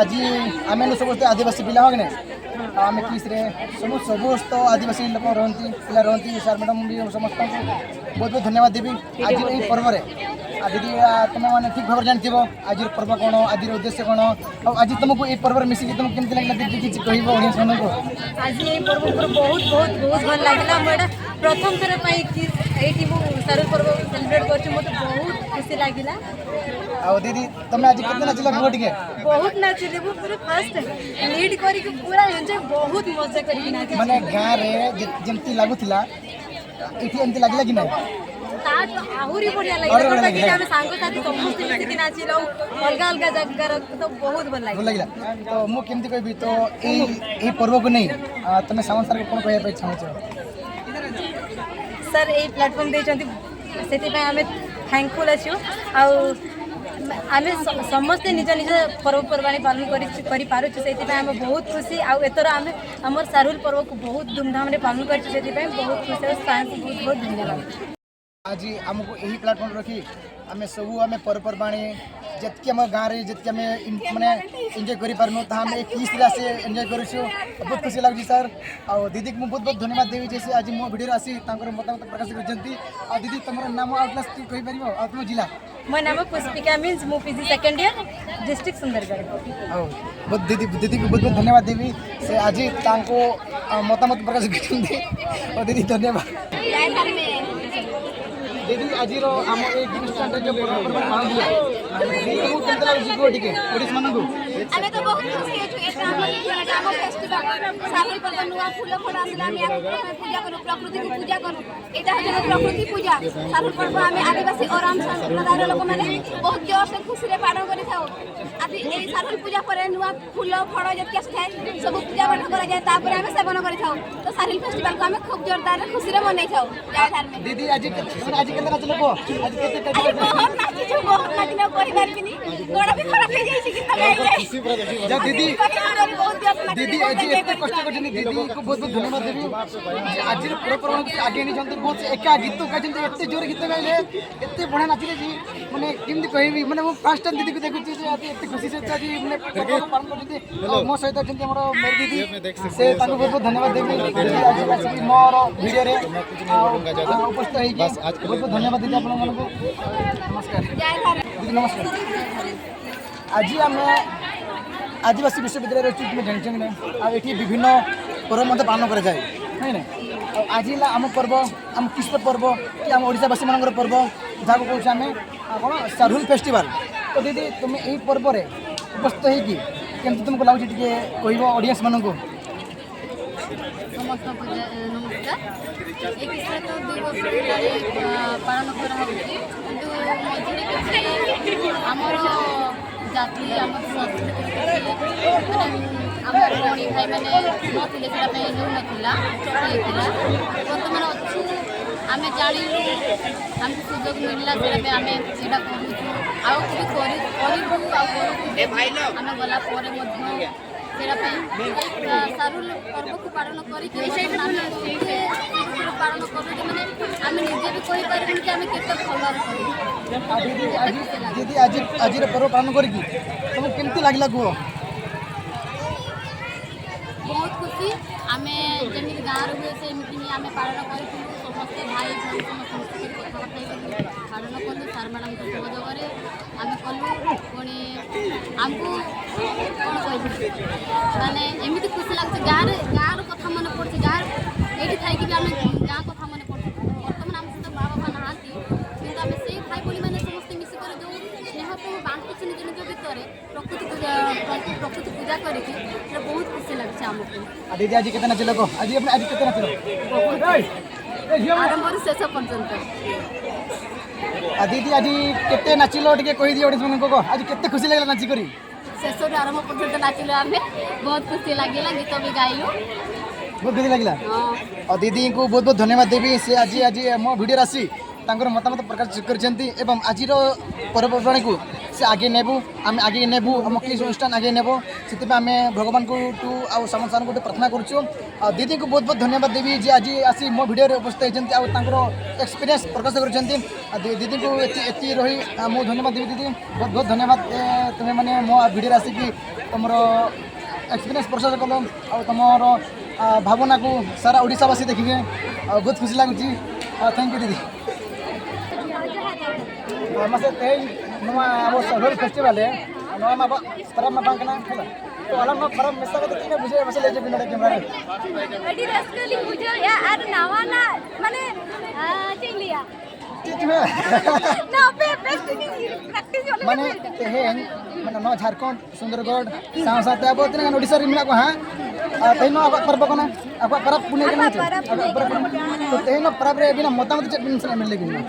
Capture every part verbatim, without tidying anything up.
ଆଜି ଆମେ ନୁ ସମସ୍ତେ ଆଦିବାସୀ ପିଲା ହଉ କି ନାଇଁ? ଆଉ ଆମେ କିସ୍ରେ ସବୁ ସମସ୍ତ ଆଦିବାସୀ ଲୋକ ରହନ୍ତି, ପିଲା ରହନ୍ତି। ସାର୍ ମ୍ୟାଡ଼ାମ୍ ବି ସମସ୍ତଙ୍କୁ ବହୁତ ବହୁତ ଧନ୍ୟବାଦ ଦେବି। ଆଜିର ଏହି ପର୍ବରେ, ଆଉ ଦିଦି, ଆ, ତମେମାନେ ଠିକ୍ ଭାବରେ ଜାଣିଥିବ ଆଜିର ପର୍ବ କ'ଣ, ଆଜିର ଉଦ୍ଦେଶ୍ୟ କ'ଣ, ଆଉ ଆଜି ତମକୁ ଏଇ ପର୍ବରେ ମିଶିକି ତମକୁ କେମିତି ଲାଗିଲା ଦିଦି, କିଛି କହିବ ଅଡ଼ିଏନ୍ସ ମାନଙ୍କୁ? ଆଜି ଏଇ ପର୍ବ ମୋର ବହୁତ ବହୁତ ବହୁତ ଭଲ ଲାଗିଲା। ମୁଁ ଏଇଟା ପ୍ରଥମ ଥର ପାଇଁ କି ଏଇଠି ମୁଁ ସାରୁଲ ପର୍ବ ସେଲିବ୍ରେଟ୍ କରୁଛି, ମୋତେ ବହୁତ ଖୁସି ଲାଗିଲା। ଆଉ ଦିଦି, ତମେ ଆଜି କେତେ ନାଚିଲ, କୁହ ଟିକେ? ବହୁତ ନାଚିଲି, ମୁଁ ପୁରା ଫାଷ୍ଟ ଲିଡ୍ କରିକି ପୁରା ଏନ୍ଜୟ, ବହୁତ ମଜା କରିକି ନାଚିଲି। ମାନେ ଗାଁରେ ଯେ- ଯେମିତି ଲାଗୁଥିଲା, ଏଠି ଏମିତି ଲାଗିଲା କି ନାହିଁ? ତାଠୁ ଆହୁରି ବଢ଼ିଆ ଆହୁରି ଲାଗିଲା। ବଢ଼ିଆ ଯେଉଁଟା କି ଲାଗିଲା। ଆମେ ସାଙ୍ଗସାଥି ସମସ୍ତେ ମିଶିକି ନାଚିଲୁ, ଅଲଗା ଅଲଗା ଜାଗାର, ତ ବହୁତ ଭଲ ଭଲ ଲାଗିଲା। ଲାଗିଲା। ତ ମୁଁ କେମିତି କହିବି, ତ ଏଇ ଏଇ ପର୍ବକୁ ନେଇ, ଆ, ତମେ ସାମନ୍ତ ସାର୍କୁ କ'ଣ କହିବା ପାଇଁ ଚାହୁଁଛ? ସାର୍ ଏଇ ପ୍ଲାଟଫର୍ମ ଦେଇଛନ୍ତି, ସେଥିପାଇଁ ଆମେ ଥ୍ୟାଙ୍କଫୁଲ୍ ଅଛୁ। ଆଉ ଆମେ ସ- ସମସ୍ତେ ନିଜ ନିଜ ପର୍ବପର୍ବାଣି ପାଳନ କରି କରିପାରୁଛୁ, ସେଥିପାଇଁ ଆମେ ବହୁତ ଖୁସି। ଆଉ ଏଥର ଆମେ ଆମର ସାରୁଲ ପର୍ବକୁ ବହୁତ ଧୁମଧାମରେ ପାଳନ କରିଛୁ, ସେଥିପାଇଁ ବହୁତ ଖୁସି। ଆଉ ସାର୍ଙ୍କୁ ବହୁତ ବହୁତ ଧନ୍ୟବାଦ। ଆଜି ଆମକୁ ଏହି ପ୍ଲାଟଫର୍ମ ରଖି ଆମେ ସବୁ, ଆମେ ପର୍ବପର୍ବାଣି ଯେତିକି ଆମ ଗାଁରେ ଯେତିକି ଆମେ ଇନ୍- ମାନେ ଏନ୍ଜୟ କରିପାରୁନୁ, ତାହା ଆମେ ଏଇ କିସ୍ରେ ଆସି ଏନ୍ଜୟ କରୁଛୁ। ବହୁତ ଖୁସି ଲାଗୁଛି ସାର୍। ଆଉ ଦିଦିକୁ ମୁଁ ବହୁତ ବହୁତ ଧନ୍ୟବାଦ ଦେବି ଯେ ସେ ଆଜି ମୋ ଭିଡ଼ିଓରେ ଆସି ତାଙ୍କର ମତାମତ ପ୍ରକାଶ କରିଛନ୍ତି। ଆଉ ଦିଦି, ତମର ନାମ ଆଉ କ୍ଲାସ୍ କହିପାରିବ, ଆଉ ତମ ଜିଲ୍ଲା? ମୋ ନାମ ପୁଷ୍ପିକା ମିଞ୍ଜ, ମୁଁ PG second year, district Sundargarh. ହଉ, ବହୁତ ଦିଦି, ଦିଦିକୁ ବହୁତ ବହୁତ ଧନ୍ୟବାଦ ଦେବି, ସେ ଆଜି ତାଙ୍କୁ, ଆ, ମତାମତ ପ୍ରକାଶ କରିଛନ୍ତି। ଓ ଦିଦି, ଧନ୍ୟବାଦ। ଦିଦି, ଆଜିର ଆମ ଏଇ ଗ୍ରୀଷ୍ମ ଷ୍ଟାଣ୍ଡରେ ଯୋଉ ପର୍ବପର୍ବାଣି ପାଳନ ହେଲା, ଦିଦି, ତମକୁ କେମିତି ଲାଗୁଛି କୁହ ଟିକେ ଓଡ଼ିଶା ମାନଙ୍କୁ? ଆମେ ତ ବହୁତ ଖୁସି ଅଛୁ। ଏଟା ଆମର, ଏଟା ଆମ ଫେଷ୍ଟିଭାଲ, ସାରୁଲ ପର୍ବ, ନୂଆ ଫୁଲ ଫଳ ଆସିଲା, ଆମେ ୟାକୁ ଆମେ ପୂଜା କରୁ, ପ୍ରକୃତିକୁ ପୂଜା କରୁ। ଏଇଟା ହେଉଛି ଆମ ପ୍ରକୃତି ପୂଜା। ସାରୁଲ ପର୍ବ ଆମେ ଆଦିବାସୀ ଓରାମ ସମ୍ପ୍ରଦାୟର ଲୋକମାନେ ବହୁତ ଜୋରସେ ଖୁସିରେ ପାଳନ କରିଥାଉ। ଆଜି ଏଇ ସାରୁଲ ପୂଜା ପରେ ନୂଆ ଫୁଲ ଫଳ ଯେତିକି ଆସିଥାଏ, ସବୁ ପୂଜା ପାଠ କରାଯାଏ, ତାପରେ ଆମେ ସେବନ କରିଥାଉ। ତ ସାରୁଲ ଫେଷ୍ଟିଭାଲକୁ ଆମେ ଖୁବ୍ ଜୋରଦାରରେ ଖୁସିରେ ମନେଇଥାଉ। ଜୟ ଧାର୍ମିକ। ଦିଦି, ଆଜି କେ- ଆଜି କେତେ ନାଚିଲ କୁହ? ଆଜି କେତେ ଆଜି ବହୁତ ନାଚିଛୁ, ବହୁତ ନାଚିଲେ ଆଉ କହିପାରିବିନି, ଗୋଡ଼ ବି ଖରାପ ହେଇଯାଇଛି ଗୀତ ଗାଇଲେ। ଯା ଦିଦି, ଦିଦି ଆଜି ଏତେ କଷ୍ଟ କରିଛନ୍ତି, ଦିଦିଙ୍କୁ ବହୁତ ବହୁତ ଧନ୍ୟବାଦ ଦେବି ଯେ ଆଜିର ପର୍ବପର୍ବାଣିକୁ ସେ ଆଗେଇ ନେଇଛନ୍ତି। ବହୁତ ସେ ଏକା ଗୀତ ଗାଇଛନ୍ତି, ଏତେ ଜୋରେ ଗୀତ ଗାଇଲେ, ଏତେ ବଢ଼ିଆ ନାଚିଲେ ଯେ, ମାନେ, କେମିତି କହିବି, ମାନେ, ମୁଁ ଫାର୍ଷ୍ଟ ଟାଇମ୍ ଦିଦିକୁ ଦେଖୁଛି ଯେ ଆଜି ଏତେ ଖୁସି ସହିତ ଆଜି, ମାନେ, ପର୍ବ ପାଳନ କରୁଛନ୍ତି। ଆଉ ମୋ ସହିତ ଅଛନ୍ତି ଆମର ମେରି ଦିଦି, ସେ ତାଙ୍କୁ ବହୁତ ବହୁତ ଧନ୍ୟବାଦ ଦେବି ଯେ ଆଜି ଆସିକି ମୋର ଭିଡ଼ିଓରେ, ଆଉ, ଆଉ ଉପସ୍ଥିତ ହେଇକି ବହୁତ ବହୁତ ଧନ୍ୟବାଦ ଦିଦି ଆପଣମାନଙ୍କୁ। ନମସ୍କାର ଦିଦି, ନମସ୍କାର। ଆଜି ଆମେ ଆଦିବାସୀ ବିଶ୍ୱବିଦ୍ୟାଳୟରେ ଅଛୁ, ତୁମେ ଜାଣିଛ କି ନାହିଁ? ଆଉ ଏଠି ବିଭିନ୍ନ ପର୍ବ ମଧ୍ୟ ପାଳନ କରାଯାଏ, ନାଇଁ ନା? ଆଉ ଆଜି ହେଲା ଆମ ପର୍ବ, ଆମ ଖ୍ରୀଷ୍ଟ ପର୍ବ, କି ଆମ ଓଡ଼ିଶାବାସୀମାନଙ୍କର ପର୍ବ, ଯାହାକୁ କହୁଛୁ ଆମେ, ଆ, କ'ଣ, ସାରୁଲ ଫେଷ୍ଟିଭାଲ। ତ ଦିଦି, ତୁମେ ଏହି ପର୍ବରେ ଉପସ୍ଥିତ ହେଇକି କେମିତି ତୁମକୁ ଲାଗୁଛି, ଟିକେ କହିବ ଅଡ଼ିଏନ୍ସମାନଙ୍କୁ? ସମସ୍ତଙ୍କୁ ଜୟ, ନମସ୍କାର। ଏ ଖ୍ରୀଷ୍ଟ ତ ଦୁଇ ବର୍ଷ ହେଲାଣି, ଆ, ପାଳନ କରାହଉଛି, କିନ୍ତୁ ମଝିରେ କିଛି ଆମର ଜାତି, ଆମର ସଂସ୍କୃତି, ମାନେ, ଆମ ଭଉଣୀ ଭାଇମାନେ ନଥିଲେ, ସେଟା ପାଇଁ ହେଉନଥିଲା, ହେଇଥିଲା। ବର୍ତ୍ତମାନ ଅଛୁ, ଆମେ ଜାଣିଲୁ, ଆମକୁ ସୁଯୋଗ ମିଳିଲା, ସେଟା ପାଇଁ ଆମେ ସେଇଟା କରୁଛୁ, ଆଗକୁ ବି କରି-, କରିବୁ, ଆଉ କରୁଛୁ। ଆମେ ଗଲା ପରେ ମଧ୍ୟ ସେଇଟା ପାଇଁ, ଆ, ସାରୁଲ ପର୍ବକୁ ପାଳନ କରିକି ଆମେ ପାଳନ କରୁଛୁ, ମାନେ, ଆମେ ନିଜେ ବି କହିପାରିବୁନି କି ଆମେ କେତେ ଭଲରେ କରୁଛୁ। ଆଉ ଦିଦି, ଆଜି, ଦିଦି, ଆଜି, ଆଜିର ପର୍ବ ପାଳନ କରିକି ତମକୁ କେମିତି ଲାଗିଲା, କୁହ? ବହୁତ ଖୁସି। ଆମେ ଯେମିତି ଗାଁରେ ହୁଏ, ସେମିତି ହିଁ ଆମେ ପାଳନ କରିଥିଲୁ। ସମସ୍ତେ ଭାଇ ଭଉଣୀ ସମସ୍ତେ ମିଶିକରି କଥାବାର୍ତ୍ତା ହେଇଥିଲୁ, ପାଳନ କଲୁ। ସାର୍ ମ୍ୟାଡ଼ାମଙ୍କ ସହଯୋଗରେ ଆମେ କଲୁ। ପୁଣି ଆମକୁ କ'ଣ କହିବି, ମାନେ, ଏମିତି ଖୁସି ଲାଗୁଛି। ଗାଁରେ, ଗାଁର କଥା ମନେ ପଡ଼ୁଛି। ଗାଁ, ଏଇଠି ଥାଇକି ବି ଆମେ ଗାଁ କଥା ମନେ ପଡ଼ୁଛି। ବର୍ତ୍ତମାନ ଆମ ସହିତ ମା ବାପା ନାହାନ୍ତି, କିନ୍ତୁ ଆମେ ସେଇ ଭାଇ ଭଉଣୀମାନେ ସମସ୍ତେ ମିଶିକରି ଯେଉଁ ସ୍ନେହକୁ ବାଣ୍ଟୁଛୁ ନିଜ ନିଜ ଭିତରେ, ପ୍ରକୃତି ପୂଜା, ପ୍ରକୃତି ପୂଜା କରିକି, ସେଟା ବହୁତ ଖୁସି ଲାଗୁଛି ଆମକୁ। ଆଉ ଦିଦି, ଆଜି କେତେ ନାଚିଲ କହ? ଆଜି ଆପଣ, ଆଜି କେତେ ନାଚିଲ? ବହୁତ। ଏଇ, ଏଇ ଝିଅ, ଆରମ୍ଭରୁ ଶେଷ ପର୍ଯ୍ୟନ୍ତ। ଆଉ ଦିଦି, ଆଜି କେତେ ନାଚିଲ, ଟିକେ କହିଦିଅ ଅଡ଼ିଏନ୍ସମାନଙ୍କୁ କହ। ଆଜି କେତେ ଖୁସି ଲାଗିଲା ନାଚିକରି? ଶେଷରୁ ଆରମ୍ଭ ପର୍ଯ୍ୟନ୍ତ ନାଚିଲୁ ଆମେ, ବହୁତ ଖୁସି ଲାଗିଲା, ଗୀତ ବି ଗାଇଲୁ। ବହୁତ ଖୁସି ଲାଗିଲା। ହଁ। ଆଉ ଦିଦିଙ୍କୁ ବହୁତ ବହୁତ ଧନ୍ୟବାଦ ଦେବି, ସେ ଆଜି, ଆଜି ମୋ ଭିଡ଼ିଓରେ ଆସି ତାଙ୍କର ମତାମତ ପ୍ରକାଶ କରିଛନ୍ତି ଏବଂ ଆଜିର ପର୍ବପର୍ବାଣିକୁ ଆଗେଇ ନେବୁ, ଆମେ ଆଗେଇ ନେବୁ, ଆମ କିସ୍ ଅନୁଷ୍ଠାନ ଆଗେଇ ନେବ। ସେଥିପାଇଁ ଆମେ ଭଗବାନଙ୍କଠୁ ଆଉ ସାମଲ ସାର୍ଙ୍କଠୁ ପ୍ରାର୍ଥନା କରୁଛୁ। ଆଉ ଦିଦିଙ୍କୁ ବହୁତ ବହୁତ ଧନ୍ୟବାଦ ଦେବି ଯେ ଆଜି ଆସି ମୋ ଭିଡ଼ିଓରେ ଉପସ୍ଥିତ ହେଇଛନ୍ତି ଆଉ ତାଙ୍କର ଏକ୍ସପିରିଏନ୍ସ ପ୍ରକାଶ କରିଛନ୍ତି। ଆଉ ଦି- ଦିଦିଙ୍କୁ ଏତି ଏତିକି ରହି, ଆ, ମୁଁ ଧନ୍ୟବାଦ ଦେବି ଦିଦି। ବହୁତ ବହୁତ ଧନ୍ୟବାଦ। ଏ, ତୁମେମାନେ ମୋ ଭିଡ଼ିଓରେ ଆସିକି ତୁମର ଏକ୍ସପିରିଏନ୍ସ ପ୍ରକାଶ କଲ ଆଉ ତୁମର, ଆ, ଭାବନାକୁ ସାରା ଓଡ଼ିଶାବାସୀ ଦେଖିବେ। ଆଉ ବହୁତ ଖୁସି ଲାଗୁଛି। ଆଉ ଥ୍ୟାଙ୍କ ୟୁ ଦିଦି। ᱢᱟᱥᱮ ᱛᱮᱦᱮᱧ ᱱᱚᱣᱟ ᱟᱵᱚ ᱥᱟᱱᱛᱟᱲ ᱯᱷᱮᱥᱴᱤᱵᱷᱟᱞ ᱨᱮ ᱱᱚᱣᱟ ᱢᱟ ᱟᱵᱚᱣᱟᱜ ᱯᱚᱨᱚᱵᱽ ᱢᱟ ᱵᱟᱝ ᱠᱟᱱᱟ, ᱦᱮᱸ ᱵᱟᱝ? ᱛᱚ ᱟᱞᱟᱝ ᱱᱚᱣᱟ ᱯᱚᱨᱚᱵᱽ ᱢᱮᱥᱟ ᱠᱟᱛᱮ ᱪᱮᱫ ᱞᱮᱠᱟ ᱵᱩᱡᱷᱟᱹᱣ ᱢᱟᱥᱮ ᱞᱟᱹᱭ ᱧᱚᱜ ᱵᱤᱱ ᱱᱚᱰᱮ ᱠᱮᱢᱮᱨᱟ ᱨᱮ᱾ ᱟᱹᱰᱤ ᱨᱟᱹᱥᱠᱟᱹ ᱞᱤᱧ ᱵᱩᱡᱷᱟᱹᱣᱮᱫᱼᱟ ᱟᱨ ᱱᱟᱣᱟᱱᱟᱜ ᱢᱟᱱᱮ, ᱟᱸ, ᱪᱮᱫ ᱤᱧ ᱞᱟᱹᱭᱟ? ᱪᱮᱫ ᱪᱚ ᱢᱮ? ᱱᱚᱣᱟ ᱯᱮ ᱯᱨᱮᱠᱴᱤᱥ ᱧᱚᱜ ᱞᱮ ᱢᱟᱱᱮ ᱵᱩᱡᱷᱟᱹᱣᱮᱫᱼᱟ᱾ ᱛᱮᱦᱮᱧ ᱢᱟᱱᱮ ᱱᱚᱣᱟ ᱡᱷᱟᱲᱠᱷᱚᱸᱰ ᱥᱩᱱᱫᱚᱨᱜᱚᱲ ᱥᱟᱶ ᱥᱟᱶᱛᱮ ᱟᱵᱚ ᱛᱤᱱᱟᱹᱜ ᱜᱟᱱ ᱳᱰᱤᱥᱟ ᱨᱮ ᱢᱮᱱᱟᱜ ᱠᱚᱣᱟ ᱦᱟᱸᱜ, ᱟᱨ ᱛᱮᱦᱮᱧ ᱱᱚᱣᱟ ᱟᱵᱚᱣᱟᱜ ᱯᱚᱨᱚᱵᱽ ᱠᱟᱱᱟ, ᱟᱵᱚᱣᱟᱜ ᱯᱚᱨᱚᱵᱽ ᱯᱩᱱᱟᱹᱭ ᱠᱟᱱᱟ᱾ ᱟᱵᱚᱣᱟᱜ ᱪᱮᱫ? ᱯᱚᱨᱚᱵᱽ ᱯᱩᱱᱟᱹᱭ ᱟᱵᱚᱣᱟᱜ ᱯᱚᱨᱚᱵᱽ ᱠᱟᱱᱟ᱾ ᱯᱩᱱᱟᱹᱭ᱾ ᱛᱚ ᱛᱮᱦᱮᱧ ᱱᱚᱣᱟ ᱯᱚᱨᱚᱵᱽ ᱨᱮ ᱟᱹᱵᱤᱱᱟᱜ ᱢᱚᱛᱟᱢᱚᱛ ᱪᱮᱫ ᱵᱤᱱ ᱥᱮᱱᱟᱜ ᱵᱤᱱ ᱞᱟᱹᱭ ᱠᱮᱫᱟ?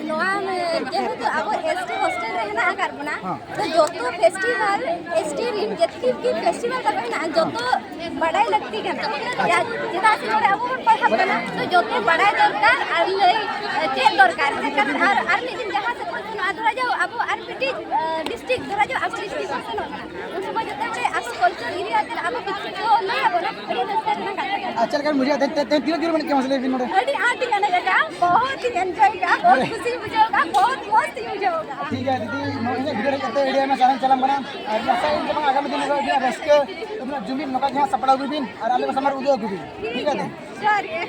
ᱱᱚᱣᱟ, ᱮ, ᱡᱮᱦᱮᱛᱩ ᱟᱵᱚ ᱮᱥ ᱴᱤ ᱦᱳᱥᱴᱮᱞ ᱨᱮ ᱦᱮᱱᱟᱜ ᱟᱠᱟᱫ ᱵᱚᱱᱟ, ᱦᱮᱸ᱾ ᱛᱚ ᱡᱚᱛᱚ ᱯᱷᱮᱥᱴᱤᱵᱷᱟᱞ, ᱮᱥ ᱴᱤ ᱨᱤᱱ ᱡᱮᱛᱠᱤ ᱜᱮ ᱯᱷᱮᱥᱴᱤᱵᱷᱟᱞ ᱛᱟᱵᱚ ᱦᱮᱱᱟᱜᱼᱟ, ᱡᱚᱛᱚ ᱵᱟᱰᱟᱭ ᱞᱟᱹᱠᱛᱤ ᱠᱟᱱᱟ᱾ ᱪᱮᱫᱟᱜ, ᱪᱮᱫᱟᱜ ᱥᱮ ᱱᱚᱰᱮ ᱟᱵᱚ ᱵᱚᱱ ᱯᱟᱲᱦᱟᱜ ᱠᱟᱱᱟ, ᱛᱚ ᱡᱚᱛᱚ ᱵᱟᱰᱟᱭ ᱫᱚᱨᱠᱟᱨ ᱟᱨ ᱞᱟᱹᱭ, ᱮ, ᱪᱮᱫ ᱫᱚᱨᱠᱟᱨ᱾ ᱪᱮᱫ ᱠᱟᱨᱚᱱ ᱟᱨ, ᱟᱨ ᱢᱤᱫ ᱫᱤᱱ ᱡᱟᱦᱟᱸ ᱥᱮᱫ ᱵᱚᱱ ᱥᱮᱱᱚᱜᱼᱟ, ᱫᱷᱚᱨᱟ ᱡᱟᱣ ᱟᱵᱚ ᱟᱨ ᱢᱤᱫᱴᱤᱡ, ᱮ, ᱰᱤᱥᱴᱨᱤᱠᱴ, ᱫᱷᱚᱨᱟ ᱡᱟᱣ ᱟᱵᱚ ᱰᱤᱥᱴᱨᱤᱠᱴ ᱵᱚᱱ ᱥᱮᱱᱚᱜ ᱠᱟᱱᱟ, ᱩᱱ ᱥᱚᱢᱚᱭ ᱡᱚᱛᱚ ᱦᱚᱲ ᱟᱵᱚ ᱠᱤᱪᱷᱩ ᱠᱚ ᱞᱟᱹᱭ ᱟᱵᱚᱱᱟ, ᱟᱹᱰᱤ ᱨᱟᱹᱥᱠᱟᱹ ᱨᱮᱱᱟᱜ ᱠᱟᱛᱷᱟ ᱠᱟᱱᱟ᱾ ᱟᱨ ᱪᱮᱫ ᱞᱮᱠᱟ ᱵᱤᱱ ᱵᱩᱡᱷᱟᱹᱣᱟ? ᱛᱮ-, ᱛᱮ-, ᱛᱮᱦᱮᱧ ᱛᱤᱱᱟᱹᱜ ᱡᱳᱨ ᱵᱤᱱ ᱮᱱᱮᱡ ᱠᱮᱫᱟ ᱢᱟᱥᱮ ᱞᱟᱹᱭ ᱵᱤᱱ ᱱᱚᱰᱮ? ᱟᱹᱰᱤ ᱟᱸᱴ ᱤᱧ ᱮᱱᱮᱡ ᱟᱠᱟᱫᱼᱟ, ᱵᱚᱦᱩᱛ ᱤᱧ ᱮᱱᱡᱚᱭ ᱟᱠᱟᱫᱼᱟ, ᱵᱚᱦᱩᱛ ᱟᱨᱮ᱾ ᱠᱩᱥᱤᱧ ᱵᱩᱡᱷᱟᱹᱣ ᱟᱠᱟᱫᱼᱟ, ᱵᱚᱦᱩᱛ ᱢᱚᱡᱽ ᱤᱧ ᱵᱩᱡᱷᱟᱹᱣ ᱟᱠᱟᱫᱼᱟ᱾ ᱴᱷᱤᱠ ᱜᱮᱭᱟ ᱫᱤᱫᱤ, ᱱᱚᱜᱼᱚᱭ ᱤᱧᱟᱹᱜ ᱵᱷᱤᱰᱤᱭᱳ ᱨᱮ ᱡᱚᱛᱚ ᱟᱹᱰᱤ ᱟᱭᱢᱟ ᱥᱟᱨᱦᱟᱣ ᱪᱟᱞᱟᱢ ᱠᱟᱱᱟ᱾ ᱟᱨ ᱟᱥᱟᱭᱟᱹᱧ ᱡᱮ ᱵᱟᱝ ᱟᱜᱟᱢᱤ ᱫᱤᱱ ᱨᱮ ᱟᱹᱵᱤᱱᱟᱜ ᱨᱟᱹᱥᱠᱟᱹ, ᱟᱹᱵᱤᱱᱟᱜ ᱡᱩᱢᱤᱫ ᱱᱚᱝᱠᱟ ᱜᱮ ᱦᱟᱸᱜ ᱥᱟᱯᱲᱟᱣ ᱟᱹᱜᱩᱭ ᱵᱤᱱ ᱟᱨ ᱟᱞᱮ ᱠᱚ ᱥᱟᱢᱟᱝ ᱨᱮ ᱩᱫᱩᱜ ᱟᱹᱜᱩᱭ ᱵᱤᱱ᱾ ᱴᱷᱤᱠ ᱜᱮᱭᱟ ᱫᱤ? ᱡᱚᱦᱟᱨ ᱜᱮ᱾